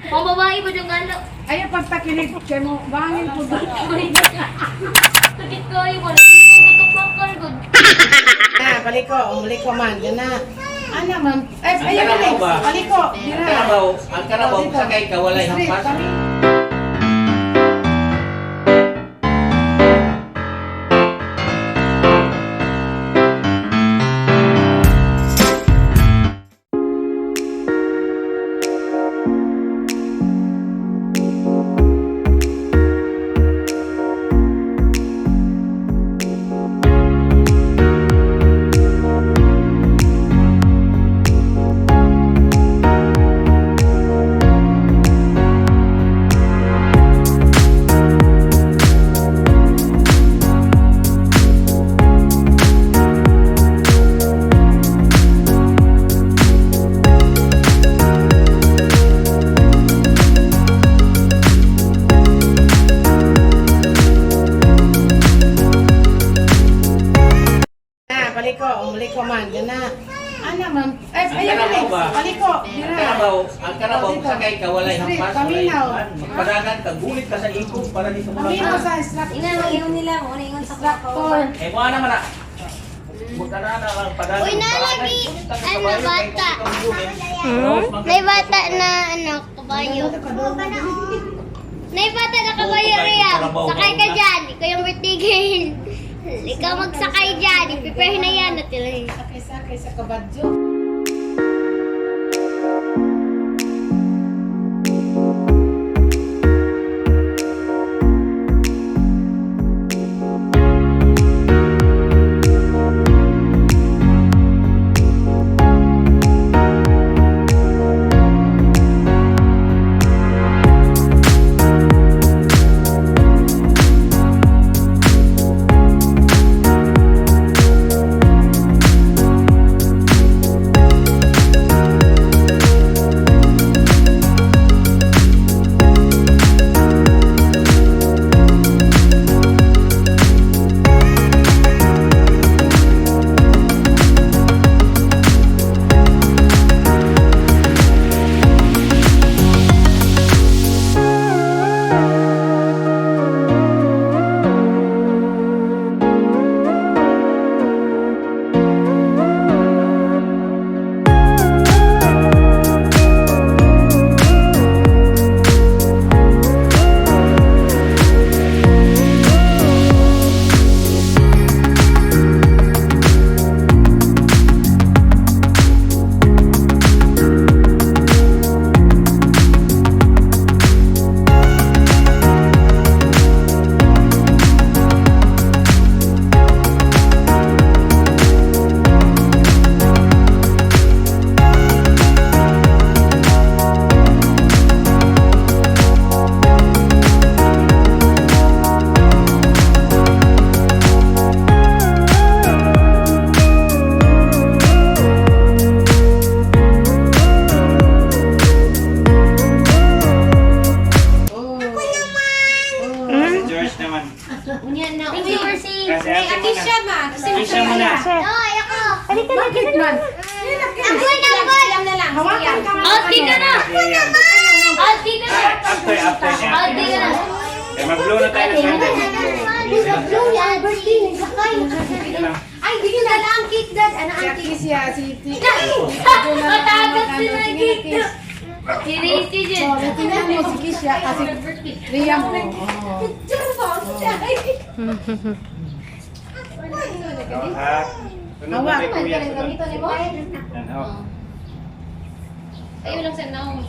Mga babae ba yung galo? Ayaw pagtakilig kay mo bangin po doon. Sakit kayo ba? Tutok lang ka. Na, paliko, umuliko man, gana. Ana man. Ay, Ang ayaw karabaw balik. ba? Paliko, Ang dira. karabaw, ang karabaw, Dito. sakay ka, walay Straight, hampas. Na, paliko, umuliko man, gana. Ana man. Ay, Ang ayaw karabaw balik. ba? Paliko, Ang dira. karabaw, Dito. sakay ka, walay Straight, hampas, walay paminaw. kuan. Magpadagan ka, gulit ka sa ikog para dito mo Paminaw sa instructor. Ina, mag-ingon nila mo. Ingon sa Instructor. Eh, mo na man na. Magkana na lang padagan. Uy, nalagi, Padagan, ano, kabayo, bata. kay kung ikaw gulit. May bata na ano, kabayo. May bata na kabayo, Ria. Sakay ka dyan. Ikaw yung birthday girl. Ikaw magsakay dyan. I-prepare na yan. Natin. Sakay-sakay sa kabadyo. Oh. Si George naman. Unya na. Thank you, Mercy. Kasi ate mo na. Siya ma. Kasi Kisha mo na. No, ayoko. Bakit man? Ako naman. Siya na lang. Hawakan ka nga. Out di ka na. Out di ka na. After, after niya. Out di ka na. Eh, mag-blow na tayo ng candle. Ay, di na lang ang cake, Dad. Ano Si ang cake? Akis si Ti. Matagas sila dito. Si Racy dyan. Oh, tingnan mo si Kisha kasi Riya mo. Oh. Picture mo. Oh, ha? Sunod na kay Kuya, sunod. Ganito ni mo. Yan, oh. Ayaw lang sa naong.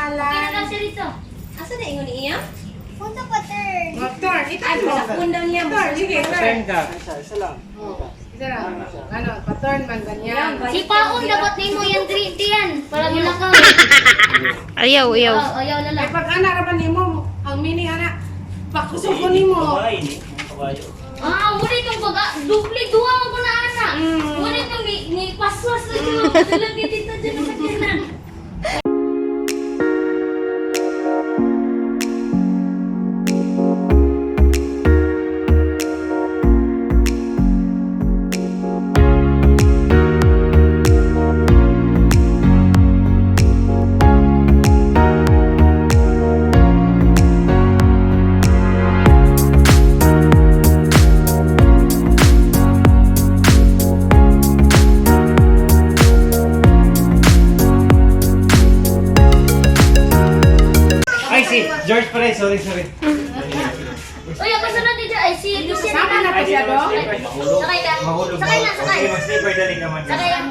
Alan. Na siya rito. Asa na ingon niya? Punta pa turn. Oh, turn. Ay, Itan mo. masakon daw niya. Turn, sige, turn. Turn ka. Isa lang. Ano, pa-turn man ganyan. Si Paon dapat nimo yung green tea yan. Para mulakaw. Ayaw, ayaw. Oh, ayaw na Ay, lang. pag ana ra ba nimo, ang mini ana, pakusog ko nimo. Kabayo ni. Kabayo. Ah, wala itong baga. Dupli, duwa mo ko na ana. Wala itong ni paswas na dyan. Dala dito dyan sa kina. Ay, si George pare. Sorry, sorry. Uy, ako sunod dito. Ay, si Lucia Sama na pa siya do. Mahulog. Sakay ka. Mahulog. Sakay na, sakay. Okay, mag-sleeper dali naman. Sakay ang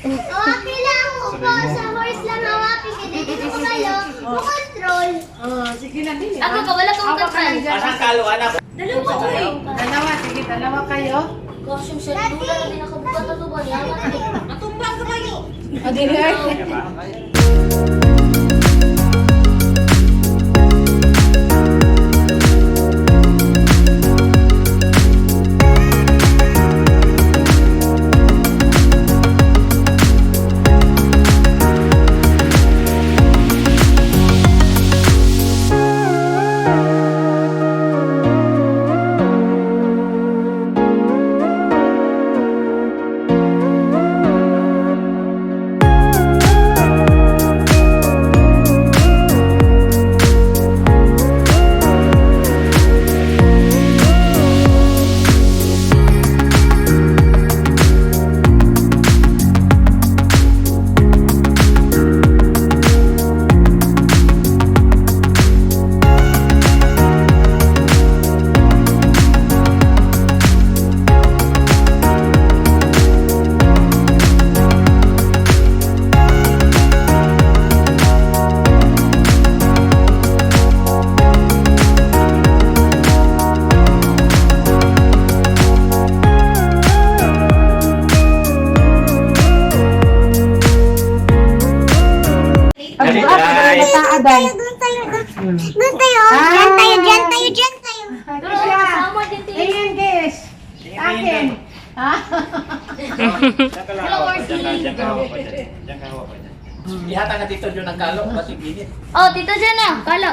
Hawaki lang ako po. Sa horse lang hawaki. Kaya dito ko kayo. Control. Oh, sige na din. Ako ka, wala kang Hawak ka control. lang dyan. Asang kalo, anak? Dalawa ko eh. Dalawa, sige, dalawa kayo. Gosh, yung sardula na pinakabukat na ito ba? Yaman eh. Matumba ang kabayo. O, dili ay. Dali, guys. Aday. Doon tayo. Doon tayo. Diyan tayo. Diyan tayo. Diyan tayo. Pero kasama din tayo. Ayan, guys. Akin. Ha? Diyan ka hawak pa dyan. Diyan ka hawak pa dyan. Diyan ka hawak pa dyan. Ihata na dito yun ang kalo, batik init. Oh, tito dyan na. Kalo.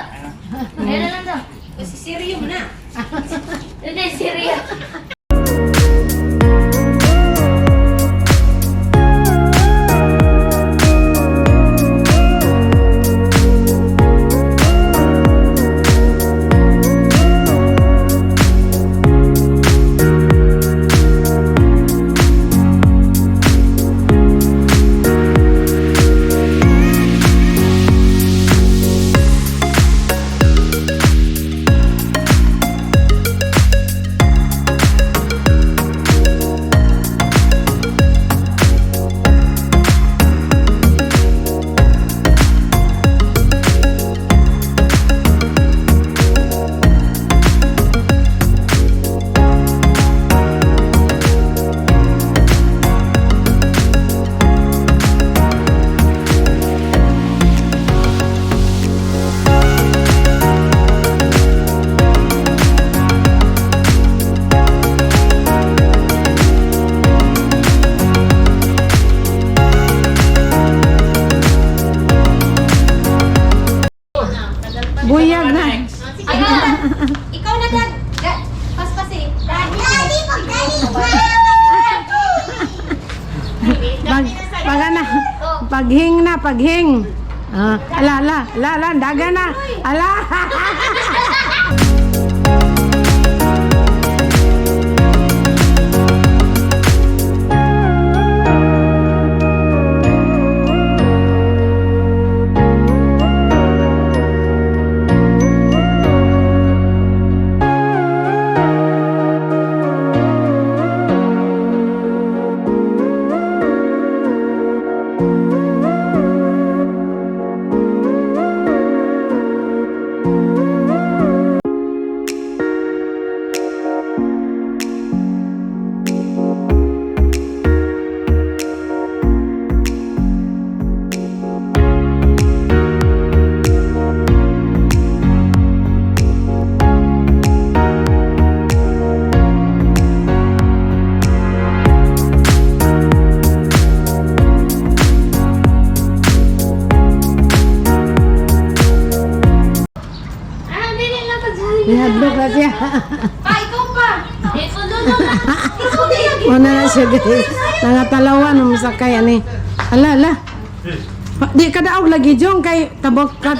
Ayan na lang to. Kasi seryo mo na. Hindi, Syria. Buyag na. Ano? Ikaw na, Dad. Dad, paspas eh. Dad. Dali, pagdali. Pag, pag ana, paghing na, paghing. Ah, ala, ala, ala, ala, daga na. Ala. Pa, ikaw pa. Ikaw no, no, no. Una na siya, guys. Nangatalawan mo sakay ani. Ala, ala. Di kadaog lagi jong kay tabok ka.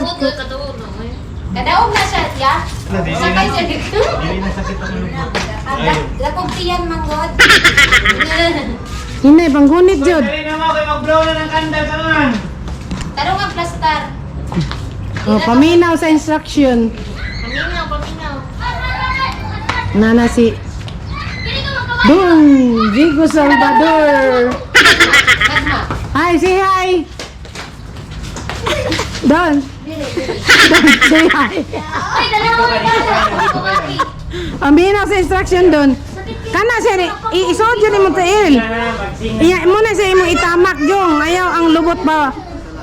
Kadaog na siya, ya. Sakay siya dito. Dili na sakit ang lubot. Lakog tiyan manggod. Hinay panggunit jud. Dali na mo kay mag-blow na ng candle ka man. Tarong ang plastar. Oh, paminaw sa instruction. Paminaw, paminaw. Nana si Pili ka magkaway. Boom! Vigo Salvador. Magma. Hi, say hi. Don. Don, say hi. Ay, dalawa pa. Kumaki. Paminaw sa instruction don. Kana siya ni iisod jud nimo tail. Iya mo na siya imong itamak jong. Ayaw ang lubot ba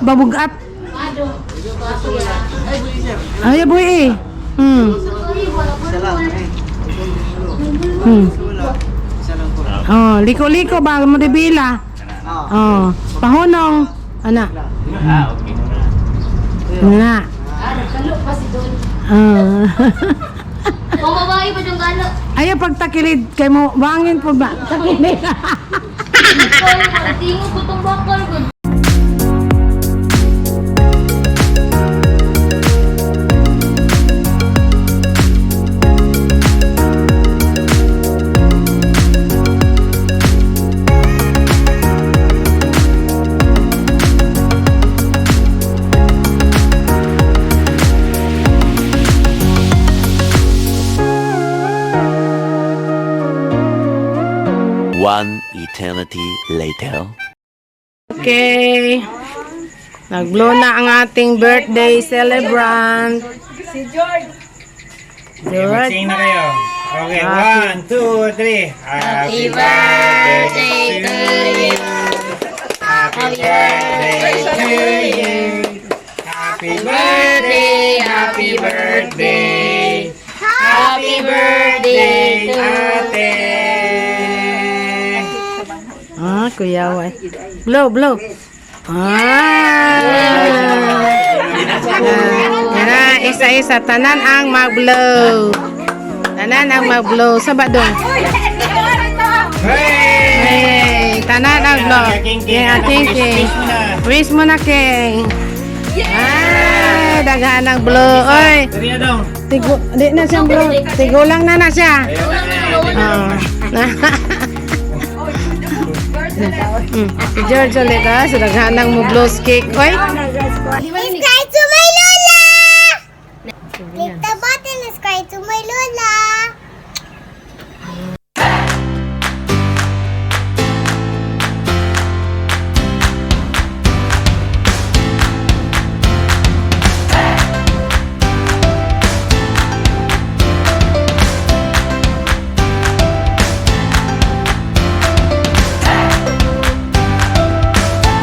babugat. Ayaw buhi eh. Oh, liko-liko ba mo dibila? Oh, pahunong. Ana. Ah, okay na. Na. Ah, nagkalo pa si Don. Ah. Kung babae pa diyang galo. Ayaw pagtakilid kay mo bangin po ba? Takilid. Ikaw, tingog ko tong bakal ko. One eternity later. Okay. Nag-blow na ang ating birthday celebrant. Si George. George. Mag-sing na kayo. Okay, one, two, three. Happy birthday to you. Happy birthday to you. Happy birthday, happy birthday. Happy birthday, ate. Ah, kuya, way. Blow, blow. Ah. Ah, isa-isa tanan ang mag-blow. Tanan ang mag-blow. Saba dong. Hey! Hey, tanan ang blow. King, King. Yeah, King, King. Wish mo na. Wish mo na, King. Ay, daghan ang blow. Oy, Dali na dong. tigo, di na siya blow. Tigulang na na siya. Ayun na. Oh. Si George ulit ah, sa daghan ang mo blow cake. Oy.